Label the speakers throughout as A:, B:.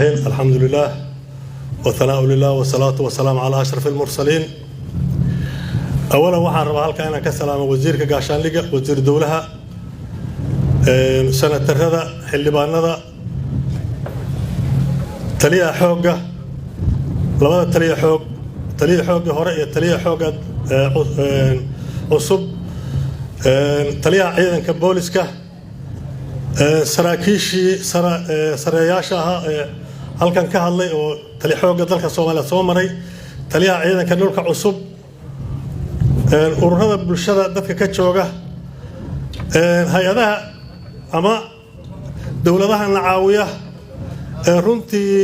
A: الرحيم، الحمد لله والثناء لله والصلاة والسلام على أشرف المرسلين. أولا، waxaan rabaa halkaa inaan ka salaamo wasiirka gaashaandhigga, wasiir dowlaha, senatarada, xildhibaanada, taliyaha xoogga, labada taliya xoog, taliya xoogga hore iyo taliya xoogga cusub, taliyaha ciidanka booliska, saraakiishii sareeyaasha ahaa ee halkan ka hadlay oo taliya xoogga dalka Soomaaliya soo maray, taliyaha ciidanka dhulka cusub, ururada bulshada dadka ka jooga, hay-adaha ama dowladahana caawiya ee runtii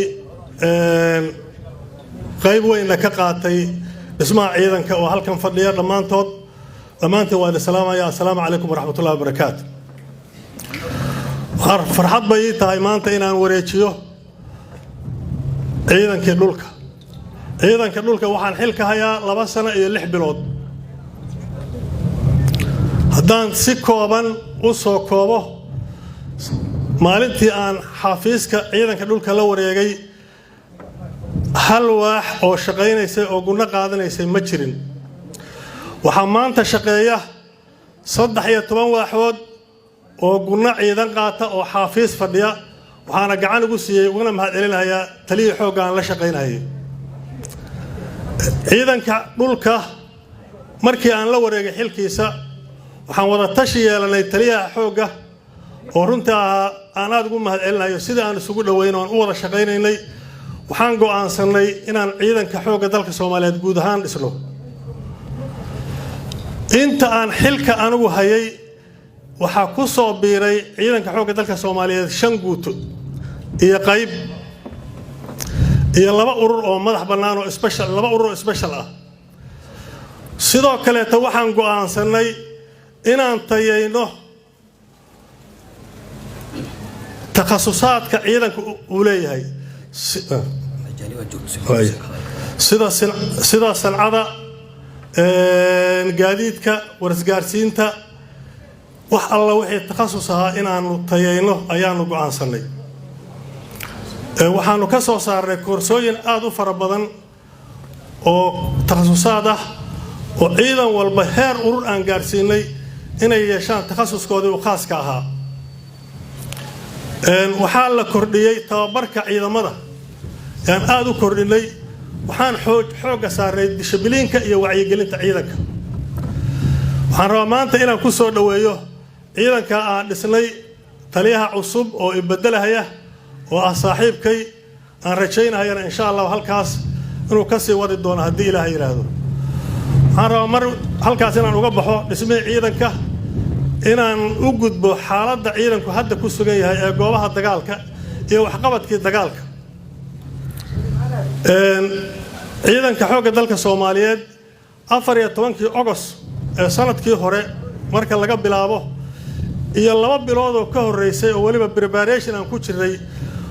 A: qayb weynna ka qaatay dhismaha ciidanka oo halkan fadhiya, dhammaantood, dhammaantiin waa idin salaamaya. Assalaamu calaykum waraxmatullahi wabarakaatu. Farxad bay ii tahay maanta inaan wareejiyo ciidankii dhulka. Ciidanka dhulka waxaan xil ka hayaa 2 sano iyo 6 bilood. Haddaan si kooban u soo koobo, maalintii aan xafiiska ciidanka dhulka la wareegay, hal waax oo shaqaynaysay oo gunno qaadanaysay ma jirin. Waxaa maanta shaqeeya 13 waaxood oo gunno ciidan qaata oo xaafiis fadhiya. Waxaana gacan ugu siiyey, ugana mahad celinayaa, taliyii xoogga aan la shaqaynayay. Ciidanka dhulka markii aan la wareegay xilkiisa, waxaan wada tashi yeelanay taliyaha xoogga, oo runtii ahaa aan aada ugu mahad celinayo sidii aan isugu dhoweyn oo aan u wada shaqaynaynay. Waxaan go'aansannay inaan ciidanka xoogga dalka Soomaaliyeed guud ahaan dhisno. Inta aan xilka anigu hayay, waxaa ku soo biiray ciidanka xoogga dalka Soomaaliyeed shan guuto iyo qayb iyo laba urur oo madax bannaan oo special, laba urur oo special ah. Sidoo kaleeta waxaan go'aansannay inaan tayayno takhasusaadka ciidanka uu leeyahay, sida sancada, gaadiidka, warisgaarsiinta, wax alla wixii takhasus ahaa inaanu tayayno ayaanu go'aansannay. Waxaanu ka soo saarnay koorsooyin aada u fara badan oo takhasusaad ah, oo ciidan walba heer urur aan gaarsiinay inay yeeshaan takhasuskoodii uu khaaska ahaa. Waxaa la kordhiyey tababarka ciidamada yaan aada u kordhinay. Waxaan xoogga saarnay dishibiliinka iyo wacyigelinta ciidanka. Waxaan rabaa maanta inaan ku soo dhoweeyo ciidanka aan dhisnay taliyaha cusub oo ibedelahaya, oo ah saaxiibkay, aan rajaynahayana insha Allah halkaas inuu ka sii wadi doono haddii Ilaah yidhaahdo. Waxaan rabaa mar halkaas inaan uga baxo dhismihii ciidanka, inaan u gudbo xaaladda ciidanku hadda ku sugan yahay ee goobaha dagaalka iyo waxqabadkii dagaalka. Ciidanka xoogga dalka Soomaaliyeed 14-kii Ogost ee sanadkii hore marka laga bilaabo iyo 2 bilood oo ka horreysay, oo weliba preparation aan ku jirnay,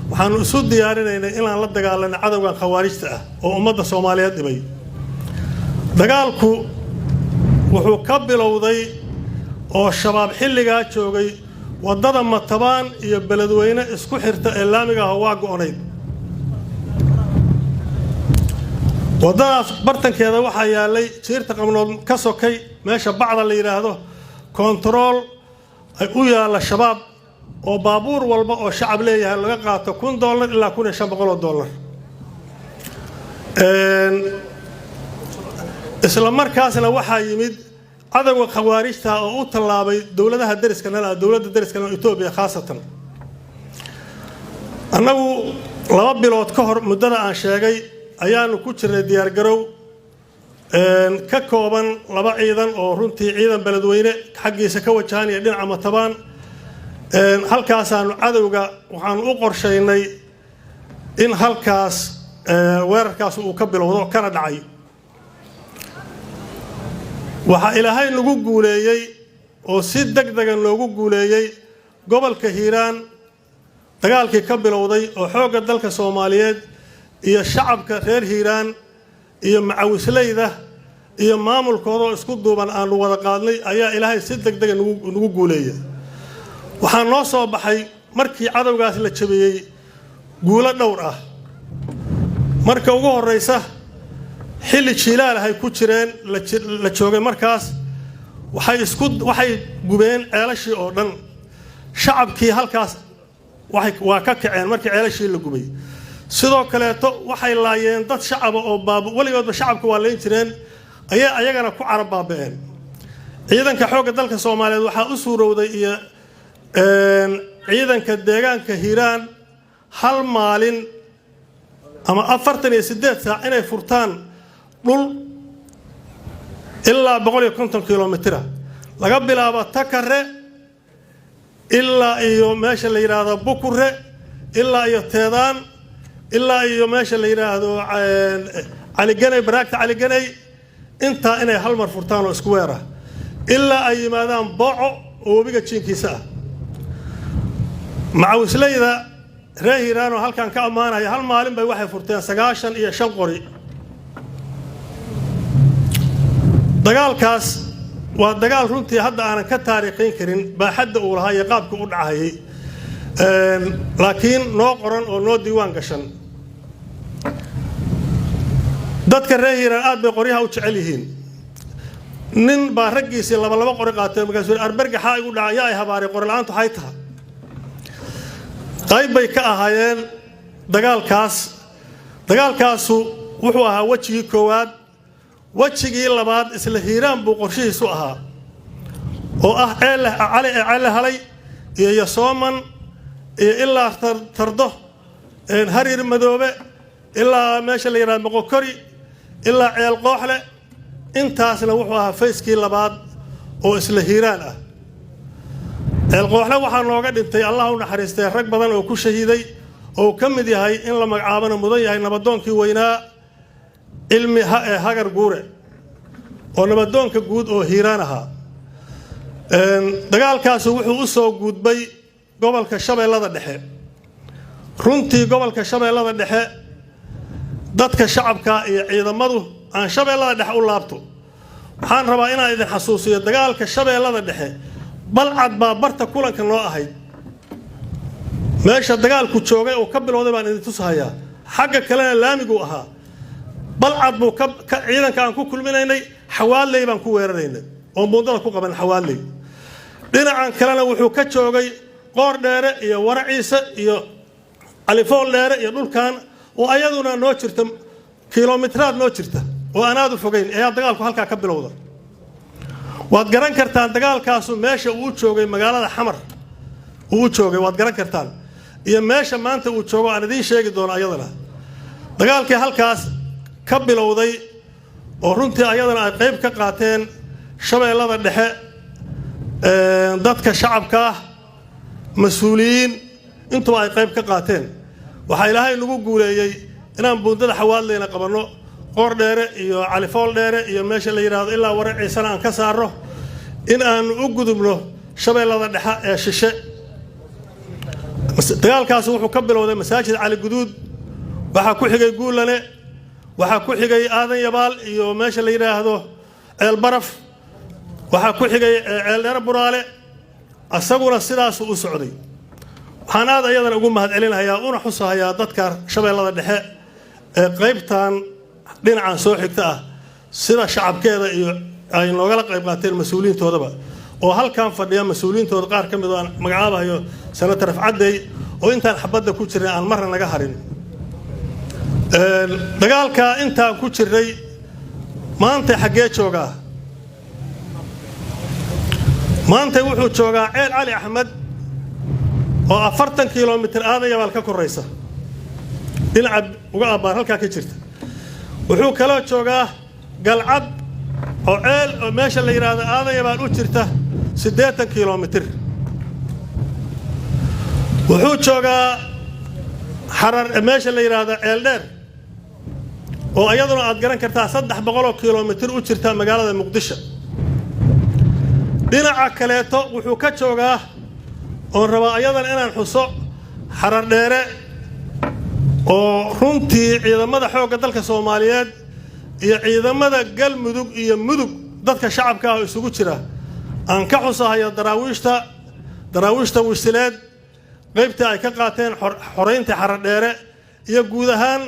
A: waxaanu isu diyaarinaynay inaan la dagaalano cadowgan khawaarijta ah oo ummadda Soomaaliyeed dhibay. Dagaalku wuxuu ka bilowday oo Shabaab xilligaa joogay waddada Matabaan iyo Beledweyne isku xirta ee laamiga ah. Waa go'onayd waddadaas. Bartankeeda waxaa yaallay, jiirta Qabnood ka sokay, meesha Bacda la yidhaahdo, kontarool ay u yaalla Shabaab, oo baabuur walba oo shacab leeyahay laga qaato $1000 ilaa $1500. Isla markaasna waxaa yimid cadowga khawaarijta oo u tallaabay dowladaha deriska nala ah, dowladda deriska nala Etoobiya khaasatan. Annagu 2 bilood ka hor muddada aan sheegay ayaanu ku jirnay diyaargarow ka kooban laba ciidan, oo runtii ciidan Beledweyne xaggiisa ka wajahan iyo dhinaca Matabaan. Halkaasaanu cadowga waxaanu u qorshaynay in halkaas weerarkaas uu ka bilowdo, kana dhacay. Waxaa Ilaahay nagu guuleeyey oo si deg degan loogu guuleeyey gobolka Hiiraan dagaalkii ka bilowday, oo xoogga dalka Soomaaliyeed iyo shacabka reer Hiiraan iyo macawisleyda iyo maamulkoodoo isku duuban aanu wada qaadnay, ayaa Ilaahay si deg dega nagu guuleeyay. Waxaa noo soo baxay markii cadowgaas la jabiyey Guulo dhowr ah. Marka ugu horraysa, xilli jiilaal ahay ku jireen la joogay. Markaas waxay gubeen ceelashii oo dhan. Shacabkii halkaas waa ka kaceen markii ceelashii la gubay. Sidoo kaleeto waxay laayeen dad shacaba oo baab weligoodba shacabka waa layn jireen, ayay ayagana ku carab baaba'een. Ciidanka Xoogga Dalka Soomaaliyeed waxaa u suurowday iyo ciidanka deegaanka Hiiraan hal maalin ama 48 saac inay furtaan dhul ilaa 150 kilomitira, laga bilaabo Takare ilaa iyo meesha la yidhaahdo Bukure, ilaa iyo Teedaan, ilaa iyo meesha la yidhaahdo Caliganay, Baraagta Caliganay. Intaa inay hal mar furtaan oo isku weera, ilaa ay yimaadaan Booco oo webiga jiinkiisa ah. Macawisleyda reer Hiiraan oo halkan ka ammaanaya, hal maalin bay waxay furteen 95 qori. Dagaalkaas waa dagaal runtii hadda aanan ka taariikhayn karin baaxadda uu lahaa iyo qaabka u dhacayay, laakiin noo qoran oo noo diiwaan gashan. Dadka reer Hiiraan aad bay qoryaha u jecel yihiin. Nin baa raggiisii laba laba qori qaatay. Markaasuu arbergaxaa igu dhaca, yaa ay habaaray, qori la-aantu waxay tahay. Qayb bay ka ahaayeen dagaalkaas. Dagaalkaasu wuxuu ahaa wejigii koowaad. Wejigii labaad isla Hiiraan buu qorshihiisu ahaa, oo ah Ceelle Cali ee Ceelle Halay iyo Yasooman iyo ilaa Tardo, Harir Madoobe, ilaa meesha la yidhahdo Moqokori, ilaa Ceel Qooxle. Intaasna wuxuu ahaa phase-kii labaad oo isla Hiiraan ah. Ceel Qooxle waxaa nooga dhintay, Allah u naxariistay, rag badan oo ku shahiiday, oo ka mid yahay in la magacaabana mudan yahay nabadoonkii weynaa Cilmi Hagar Guure, oo nabadoonka guud oo Hiiraan ahaa. Dagaalkaasu wuxuu u soo gudbay gobolka Shabeellada Dhexe. Runtii gobolka Shabeellada Dhexe dadka shacabka iyo ciidamadu, aan Shabeellada Dhexe u laabto, waxaan rabaa inaan idin xasuusiyo dagaalka Shabeellada Dhexe. Balcad baa barta kulanka noo ahayd. Meesha dagaalku joogay oo ka bilowday baan idin tusahayaa. Xagga kalena laamiguu ahaa. Balcad buu ciidanka aan ku kulminaynay. Xawaaley baan ku weeraraynay oo buundada ku qaban Xawaaley. Dhinacan kalena wuxuu ka joogay Qoor Dheere iyo Waraciise iyo Califool Dheere iyo dhulkan oo ayaduna noo jirta, kilomitraad noo jirta oo aan aad u fogeyn, ayaa dagaalku halkaa ka bilowda. Waad garan kartaan dagaalkaasu meesha uu joogay magaalada Xamar uu joogay, waad garan kartaan, iyo meesha maanta uu joogo aan idiin sheegi doono. Ayadana dagaalkii halkaas ka bilowday oo runtii ayadana ay qayb ka qaateen Shabeellada Dhexe dadka shacabka ah, mas-uuliyiin, intuba ay qayb ka qaateen, waxaa Ilaahay nagu guuleeyey inaan buundada Xawaadleyna qabanno, Qoor Dheere iyo Califool Dheere iyo meesha la yidhaahdo ilaa Ware Ciisana aan ka saarno, in aanu u gudubno Shabeellada Dhexe ee shishe. Dagaalkaasi wuxuu ka bilowday Masaajid Cali Guduud. Waxaa ku xigay Guulane, waxaa ku xigay Aadan Yabaal iyo meesha la yidhaahdo Ceel Baraf, waxaa ku xigay Ceeldheere Buraale. Isaguna sidaasuu u socday. Waxaan aad ayadana ugu mahad celinahayaa una xusahayaa dadka Shabeellada Dhexe ee qaybtan dhinacan soo xigta ah, sida shacabkeeda iyo ay noogala qayb qaateen mas-uuliyiintoodaba, oo halkan fadhiya mas-uuliyiintooda qaar ka mid oo aan magacaabahayo Senator Afcaddey, oo intaan xabadda ku jirnay aan marna naga harin. Dagaalka intaan ku jirnay maanta xaggee joogaa? Maanta wuxuu joogaa Ceel Cali Axmed oo 40 kilomitir Aadan Yabaal ka koraysa, dhinaca uga abbaar halkaa ka jirta. Wuxuu kaloo joogaa Galcad oo ceel oo meesha la yidhaahdo Aadan Yabaal u jirta 80 kilomitir. Wuxuu joogaa Xarar, meesha la yidhaahdo Ceeldheer, oo iyaduna aad garan kartaa 300 kilomitir u jirta magaalada Muqdisho. Dhinaca kaleeto wuxuu ka joogaa, oon rabaa ayadan inaan xuso, Xarar Dheere, oo runtii ciidamada Xoogga Dalka Soomaaliyeed iyo ciidamada Galmudug iyo Mudug, dadka shacabka ah oo isugu jira, aan ka xusahayo daraawiishta Wisileed. Qaybtii ay ka qaateen xoraynta Xaradheere iyo guud ahaan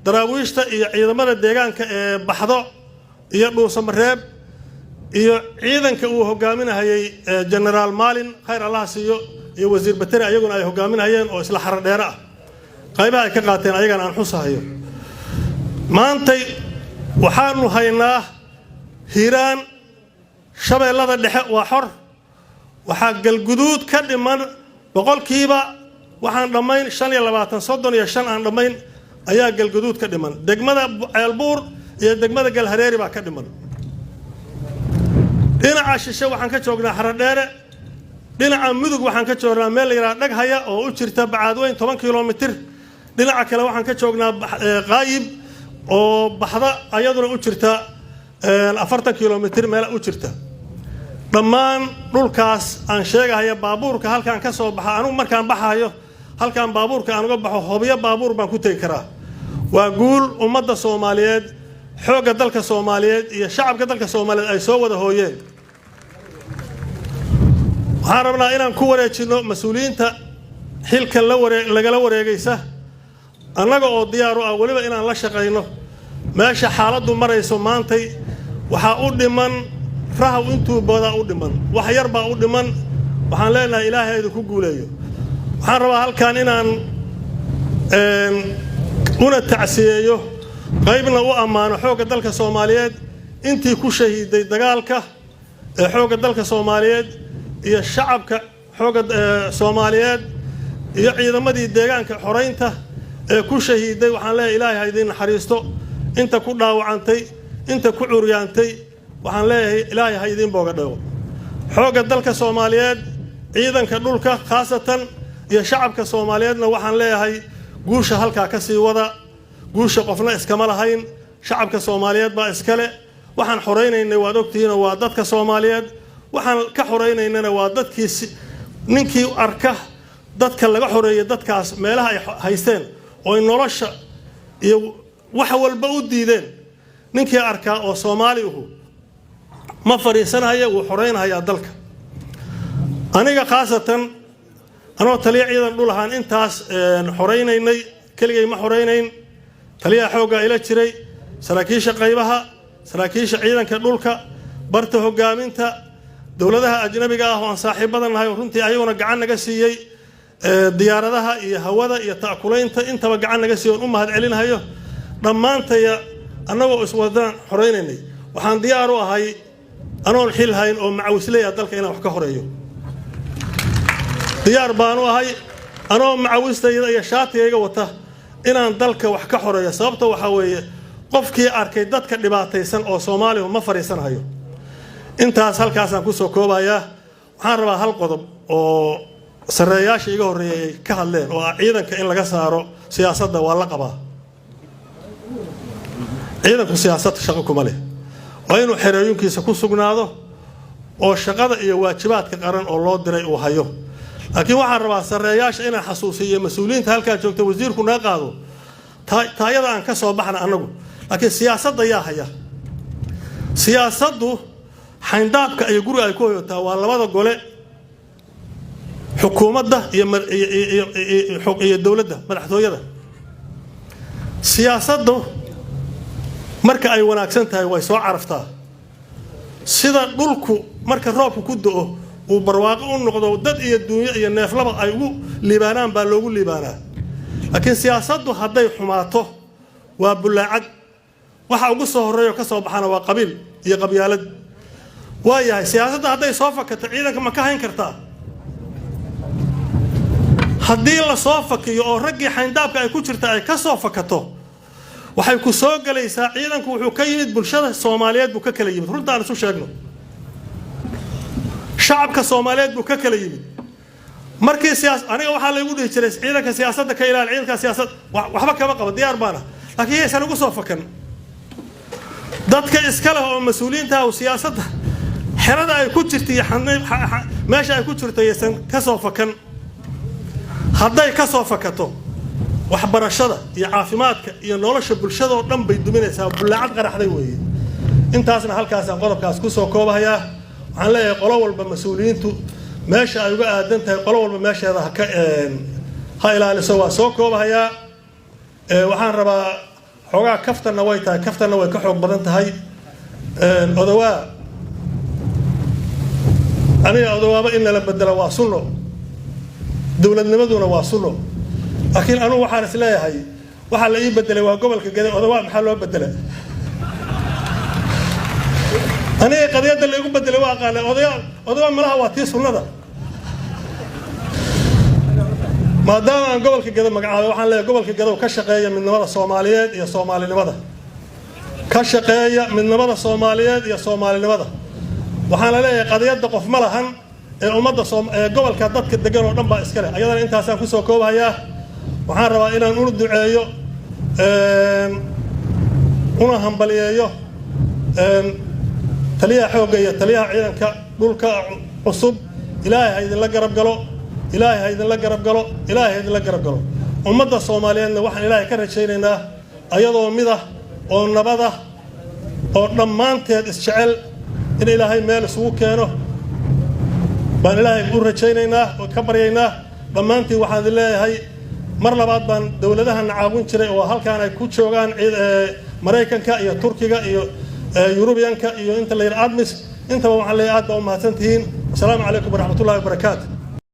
A: daraawiishta iyo ciidamada deegaanka ee Baxdo iyo Dhuusamareeb iyo ciidanka uu hogaaminahayay Genaraal Maalin, khayr Allaha siiyo, iyo Wasiir Bateri ayaguna ay hogaaminahayeen oo isla Xaradheere ah, qaybaha ay ka qaateen ayagana aan xusahayo. Maantay waxaanu haynaa Hiiraan, Shabeellada Dhexe waa xor, waxaa Galguduud ka dhiman boqolkiiba waxaan dhammayn 25, 35 aan dhammayn ayaa Galguduud ka dhiman. Degmada Ceelbuur iyo degmada Galhareeri baa ka dhiman. Dhinaca shishe waxaan ka joognaa Xaradheere. Dhinaca Mudug waxaan ka joognaa meel la yidhaha Dhaghaya oo u jirta Bacaadweyn 10 kilomitir. Dhinaca kale waxaan ka joognaa Qaayib oo Baxda ayaduna u jirta 40 kilomitir meel u jirta. Dhammaan dhulkaas aan sheegahaya, baabuurka halkaan ka soo baxa, anugu markaan baxayo halkaan baabuurka aan uga baxo, Hobyo baabuur baan ku tegi karaa. Waa guul ummadda Soomaaliyeed, xoogga dalka Soomaaliyeed iyo shacabka dalka Soomaaliyeed ay soo wada hooyeen. Waxaan rabnaa inaan ku wareejinno mas-uuliyiinta xilka lagala wareegaysa, annaga oo diyaar u ah weliba inaan la shaqayno. Meesha xaaladdu marayso maantay, waxaa u dhiman rahaw intuu boodaa u dhiman, wax yar baa u dhiman. Waxaan leenahay Ilaahay idinku guuleeyo. Waxaan rabaa halkan inaan una tacsiyeeyo, qaybna u ammaano xoogga dalka Soomaaliyeed intii ku shahiiday dagaalka ee xoogga dalka Soomaaliyeed iyo shacabka xoogga Soomaaliyeed iyo ciidamadii deegaanka xoraynta ee ku shahiiday. Waxaan leeyahay Ilaahay ha idiin naxariisto. Inta ku dhaawacantay, inta ku curyaantay, waxaan leeyahay Ilaahay ha idiin booga dhago. Xoogga dalka Soomaaliyeed, ciidanka dhulka khaasatan, iyo shacabka Soomaaliyeedna waxaan leeyahay guusha halkaa ka sii wada. Guusha qofna iskama lahayn, shacabka Soomaaliyeed baa iskale. Waxaan xoraynaynay waad ogtihiinoo waa dadka Soomaaliyeed. Waxaan ka xoraynaynana waa dadkii. Ninkii arka dadka laga xoreeyay dadkaas meelaha ay haysteen oo ay nolosha iyo wax walba u diideen, ninkii arkaa oo Soomaali uhu ma fadhiisanaya, wuu xoreynhayaa dalka. Aniga khaasatan, anoo taliya ciidan dhul ahaan intaas xoraynaynay, keligay ma xoraynayn. Taliyaha xooggaa ila jiray, saraakiisha qaybaha, saraakiisha ciidanka dhulka, barta hogaaminta, dowladaha ajnabiga ah oo aan saaxiibada nahay oo runtii ayaguna gacan naga siiyey, diyaaradaha iyo hawada iyo ta'kulaynta intaba gacan naga siiy oon u mahad celinhayo. Dhammaantaya annagoo iswadaan xoraynaynay. Waxaan diyaar u ahay anoon xil hayn oo macawisleya dalka inaan wax ka horeeyo diyaar baanu ahay, anoo macawistayda iyo shaatigayga wata inaan dalka wax ka xoreeyo. Sababta waxaa weeye, qofkii arkay dadka dhibaataysan oo Soomaaliya ma fadhiisanhayo. Intaas halkaasaan kusoo koobayaa. Waxaan rabaa hal qodob oo sarreeyaasha iga horreeyay ay ka hadleen oo ah ciidanka in laga saaro siyaasadda. Waa la qabaa. Ciidanku siyaasadda shaqo kuma leh. Waa inuu xerooyinkiisa ku sugnaado oo shaqada iyo waajibaadka qaran oo loo diray uu hayo. Laakiin waxaan rabaa sarreeyaasha inaan xasuusiiyo, mas-uuliyiinta halkaa joogta, wasiirku naga qaado taayada aan ka soo baxna annagu. Laakiin siyaasadda yaa haya? Siyaasaddu xayndaabka iyo guriga ay ku hoyotaa waa labada gole, xukuumadda iyo dowladda, madaxtooyada. Siyaasaddu marka ay wanaagsan tahay way soo caraftaa, sida dhulku marka roobku ku da'o uu barwaaqo u noqdo, dad iyo duunyo iyo neeflaba ay ugu liibaanaan baa loogu liibaanaa. Laakiin siyaasaddu hadday xumaato waa bullaacad. Waxa ugu soo horreeya oo ka soo baxana waa qabiil iyo qabyaalad. Waa yahay, siyaasadda hadday soo fakato ciidanka ma ka hayn kartaa? Haddii la soo fakiyo oo raggii xayndaabka ay ku jirta ay ka soo fakato, waxay ku soo gelaysaa. Ciidanku wuxuu ka yimid bulshada Soomaaliyeed buu ka kala yimid. Runta aan isu sheegno, shacabka Soomaaliyeed buu ka kala yimid. Markii siyaas aniga waxaa laygu dhihi jiray ciidanka siyaasadda ka ilaali, ciidanka siyaasad waxba kama qabo, diyaar baana, laakiin yaysan ugu soo fakan dadka iska leh oo mas-uuliyiinta ah. Siyaasadda xerada ay ku jirta iyo meesha ay ku jirto yaysan ka soo fakan. Hadday ka soo fakato, waxbarashada iyo caafimaadka iyo nolosha bulshada oo dhan bay duminaysaa. Bullaacad qaraxday weeye. Intaasna halkaasaan qodobkaas kusoo koobahayaa. Waxaan leeyahay qolo walba, mas-uuliyiintu Meesha ay uga aadan tahay, qolo walba meesheeda haka ha ilaaliso. Waa soo koobahayaa. Waxaan rabaa xoogaa, kaftanna way tahay, kaftanna way ka xoog badan tahay. Odawaa, aniga odawaaba in nala bedelo waa sunno, dowladnimaduna waa sunno, laakiin anugu waxaan is leeyahay waxaa la ii bedelay waa gobolka Gede. Odawaa maxaa loo bedela? Aniga qadiyadda laigu bedelay waa aqaana. Odaya odawaa malaha waa tii sunnada. Maadaama aan gobolka Gedo magacaabay, waxaan leeyahay gobolka Gedow, ka shaqeeya midnimada Soomaaliyeed iyo Soomaalinimada, ka shaqeeya midnimada Soomaaliyeed iyo Soomaalinimada. Waxaan la leeyahay qadiyadda qof ma lahan ee ummadda ee gobolka dadka degan oo dhan baa iska leh. Ayadana intaasaan kusoo koobahayaa. Waxaan rabaa inaan una duceeyo una hambaliyeeyo taliyaha xoogga iyo taliyaha ciidanka dhulka cusub. Ilaahay ha idinla garab galo, Ilaahay ha idinla garab galo, Ilaahay ha idinla garab galo. Ummadda Soomaaliyeedna waxaan Ilaahay ka rajaynaynaa ayadoo mid ah oo nabad ah oo dhammaanteed isjecel in Ilaahay meel isugu keeno baan Ilaahay u rajaynaynaa oo ka baryaynaa. Dhammaantiin waxaan idin leeyahay mar labaad baan dowladahana caawin jiray oo halkaan ay ku joogaan Maraykanka iyo Turkiga iyo Yurubiyanka iyo inta la yidhi ATMIS, intaba waxaan leeyahay aad baa u mahadsan tihiin. Asalaamu calaykum waraxmatullahi wabarakaatu.